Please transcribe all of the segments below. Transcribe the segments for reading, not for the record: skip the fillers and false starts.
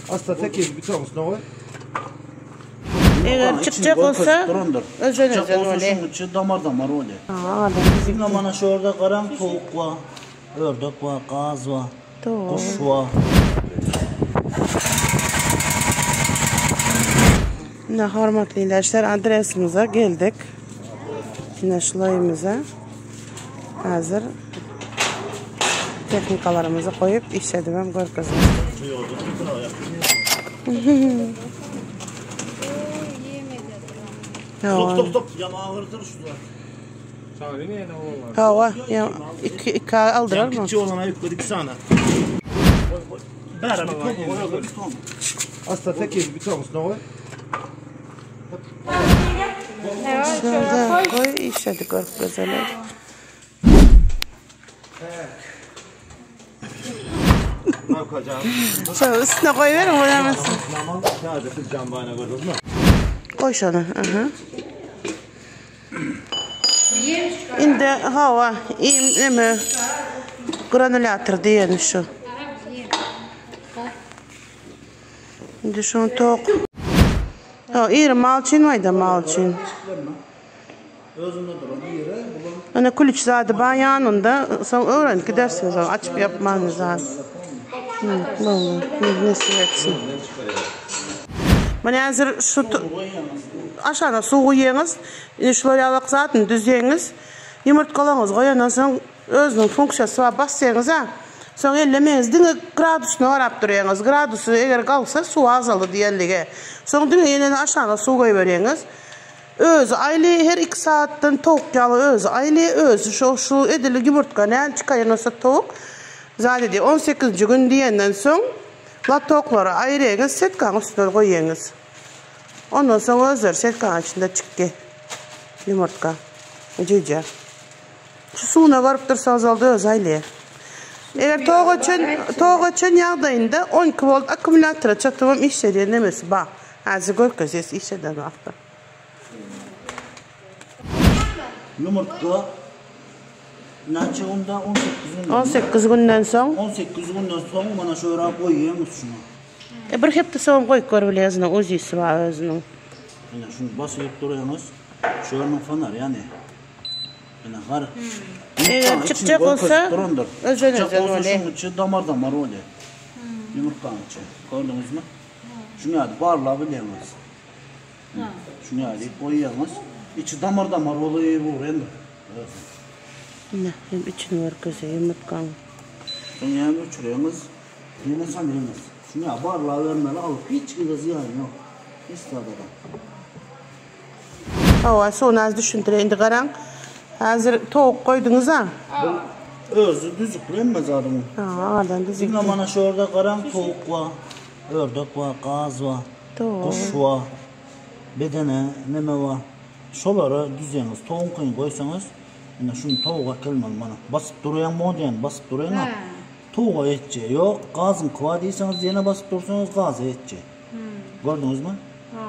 Asta tekiz bir tanesini koy. Eger çykjak bolsa özen özen bolýar. Şuň içi damar damar bolýar. Adam Diňe mana şu ýerde garaň towuk bar, ördek bar, gaz bar, guş bar. Ine hormatly ildeşler adresimize geldik. Ine şulayymyza hazır tehnikalarymyzy goýup işledibem görkezdim. Stop stop stop. Ýama agyrdyr şu zat. Hawa, ya iki iki aldyrar mı? Kiçi olana ýükleri iki sany. Bäri bir top goý, bir ton. Asta tekiz bir tanesini koy. Şurada koy işledik görkezelim. Şöyle üstüne koyuverin oynamazsın. Zaman sadece cambana gördün mü? Koy şunu. Aha. Indi hava im neme granulyator diýeni şu. Indi şunu tok. Ha, iri malçin wayda malçin. Özünde duran ýeri bulan Ana kulüç zady ba yanında soň öwrenip gidersiniz onu açıp yapmanız lazım. Hı, vallahi, nasip etsin. Mana hazır şu aşağına su koyuyorsunuz. Şular yalak zaten düzeyiniz. Yumurtkalarınız koyandan soň özünün funksiyası var basıyorsunuz ha. Soň ellemeyiz. Diňe gradusuna garap duruyorsunuz. Gradusu eger galsa su azalı diýenlige. Soň diňe ýene aşağına su koyuberýäňiz. Öz aýly her 2 saatdan towuk ýaly öz aýly öz şu şu edili yumurtka näme çykaýan olsa towuk. Zat diýe 18 gün diýenden soň latoklary aýryňyz setkanyň üstüne goýýaňyz. Ondan soň özleri setkanyň içinde çykdy. Yumurtka. Jüýje. Şu suwuna baryp dursaňyz oldu öz aýly. Eger toğa üçin toğa üçin ýagdaýynda 12 volt akkumulýatora çatybam işledýän nemesi bar. Hazır görkezýäs işleden wagtda. Yumurtka näçe günde 18 günden. 18 günden soň 18 günden soň mana şu ýere goýýaňyz şunu. E, bir hepde soň goýup görübilýäs, özüsi bar özüniň. Ýene şunu basyp durýaňyz. Şu ýeriniň fanar ýani. Ýene har. Eger çykjak bolsa özen özen bolýar. Şuň içi damar damar bolýar. Yumurtkanın içi. Gördüňizmi? Şunu ýa barla bilýäňiz. Şunu ýa goýýaňyz. İçi damar damar bolýar bu endi. Ne, hem içini görkezýär yumurtkanın. Şunu ýa öçürýäňiz. Ýene sanýaňyz. Şunu ýa barla bermeli alyp hiç kimde zyýan ýok. Hiç zada. Hawa, suwuny az düşündire indi garaň. Hazır towuk goýduňyz ha? Özü düzüklenmez adamın. Ha, ağardan düzük. Diňe mana şu ýerde garaň towuk bar, ördek bar, gaz bar, Towuk. guş bar, bedene neme bar. Şolara düzeňiz, towuň koysanız, ine şunu towuga kelmeli mana. Basyp durýan modern, basyp durýan. Ha. Towuga etçe ýok, gazyn kwa diýseňiz ýene basyp dursaňyz gazy etçe. Gördüňizmi? Ha.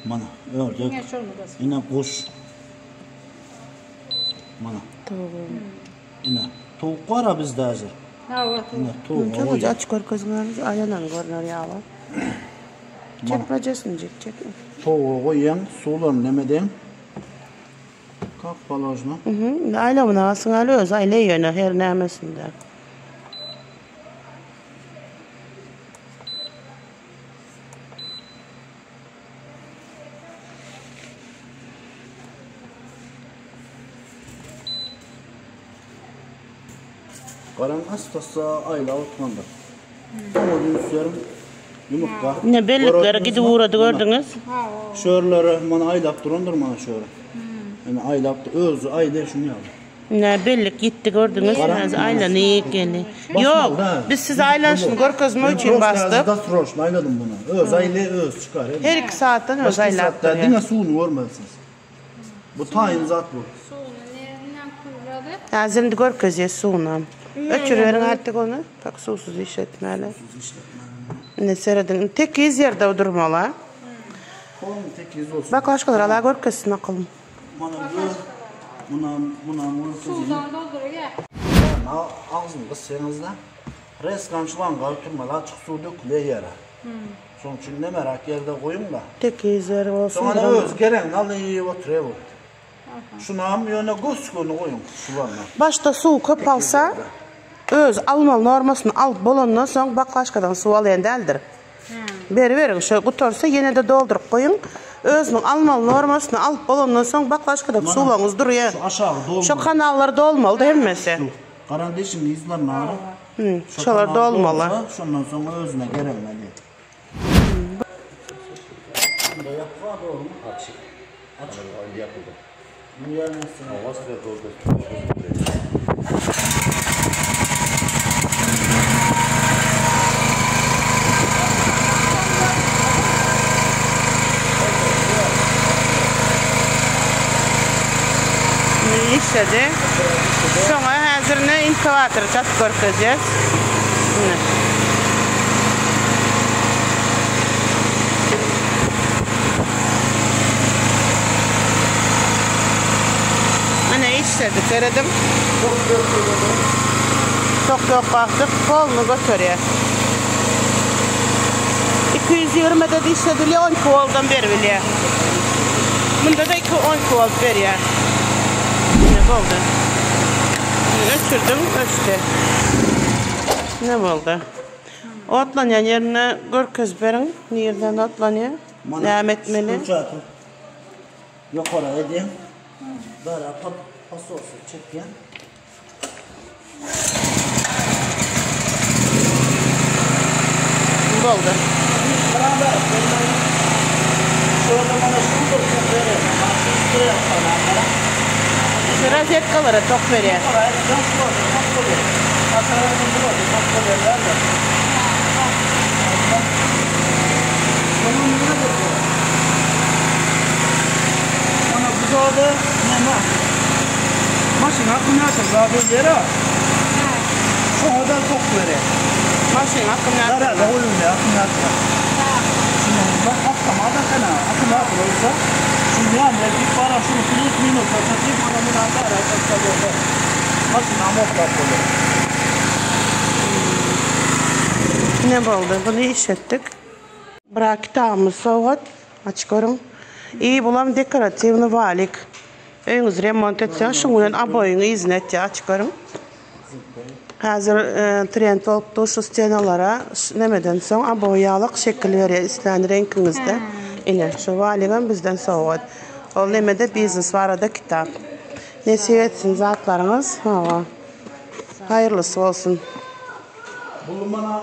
Mana ördek, Ne şonu bas. ine guş. Mana Towuk. ine towuk bar ha bizde hazır. Ha, o. Ine towuk. Çok aç görkezmelerimiz aynadan görünür ya. Çekmecesini çek, çekme. Tavuğa koyyan, sularını nemeden. Kalk balajına. Hı hı. Aile bunu alsın, aile öz, aile yönü her nemesinde. Karan hastası ayla otmandır. Ama üstlerim yumurtka. Ne belliklere gidip uğradı gördünüz. Ha, o. Şörleri bana aylap durandır bana şöyle. Yani aylap özü ayla şunu yap. Ne bellik gitti gördünüz. Az aile ne geldi. Yok, biz siz ailen görkezme için bastık. Das roş, ayladım bunu. Öz aile öz çıkar. Her iki saatten öz Başka aile saatte dine suyunu görmelisiniz. Bu tayin zat bu. Suyunu nereden kuyuladı? Hazır indi görkezye suğuna. Öçürüverin artık onu. Bak susuz işletmeli. Ne seyredin. Tek iz yerde durmalı. Kolun tek yüz olsun. Bak başkaları ala görkezsin akılım. Bana bu, buna, buna, buna. Sudan dolduruyor. Ağzını kıssanız da. Reskan şlanga ötürmeli açyk suw dökülýär ýere. Şonuň üçin nemeräk ýerde goýuň-da. Tekiz ýer bolsun. Soň ana öz geregini alyp oturyp bu. Şunam ýöne gös-göni goýuň şularyna. Başda suw köp alsa, öz almaly normasyny alyp bolandan soň baklaşkadan suw alýan däldir. Beriberiň, şo gutarsa ýene-de dolduryp goýuň. Özüniň almaly normasyny alyp bolandan soň baklaşkadaky suwlaryňyz durýar. Şu aşagy dolmaly. Şo kanallar dolmaly-da hemmesi. Şu garan deşigiň yzlaryny alyp. Şolar dolmaly. Şondan soň özüne geregini alýar. Bunda ýapgy bar dogrymy? Açyk. Açyk. Indi ýapyldy. Muny ýerine Hawa, size doldy. Işledi. Şoňa häzir ne inkubator çatyp görkezýäs. Ine. Ine işledi seredim. Tok ýok wagty polny göterýär. 220 de işledilýär, 12 voltdan beribilýär. Munda da 2 12 volt berýär. Ine boldy. Öçürdim, öçdi. Ne boldy? Otlanýan ýerine görkezip beriň. Nirden otlanýar? Näme etmeli? Ýokary edýän. Bara pasosy çekýän. Boldy. Şu rozetkalara tok berýär. Maşyn akkumulýator zat edýär-ä. Şoňa da tok berýär. Maşyn akkumulýator. Zarýada goýulýar akkumulýator. Şunuň bak awtomat ekeni, akkumulýator bolsa, şunuň ýanyna gidip bara şuny plus minusa çatyp mana munam zarýad çatsa boldy. Maşynam otlap bolýar. Ne boldy? Buny işletdik. Bira kitabymyz sowgat. Açyp görüň. I bulam dekoratiwnyý walik. Öýüňizi remont etseňiz şuň bilen oboýyň yzyny etýär. Açyp görüň. Häzir trend bolup dur şu stenalara nemeden soň oboý ýalak şekil berýär islän reňkiňizde. Ine şu waligem bizden sowgat. Ol nemede biznes barada kitap. Nesip etsin zatlaryňyz. Hawa. Haýyrlysy bolsun. Bul mana.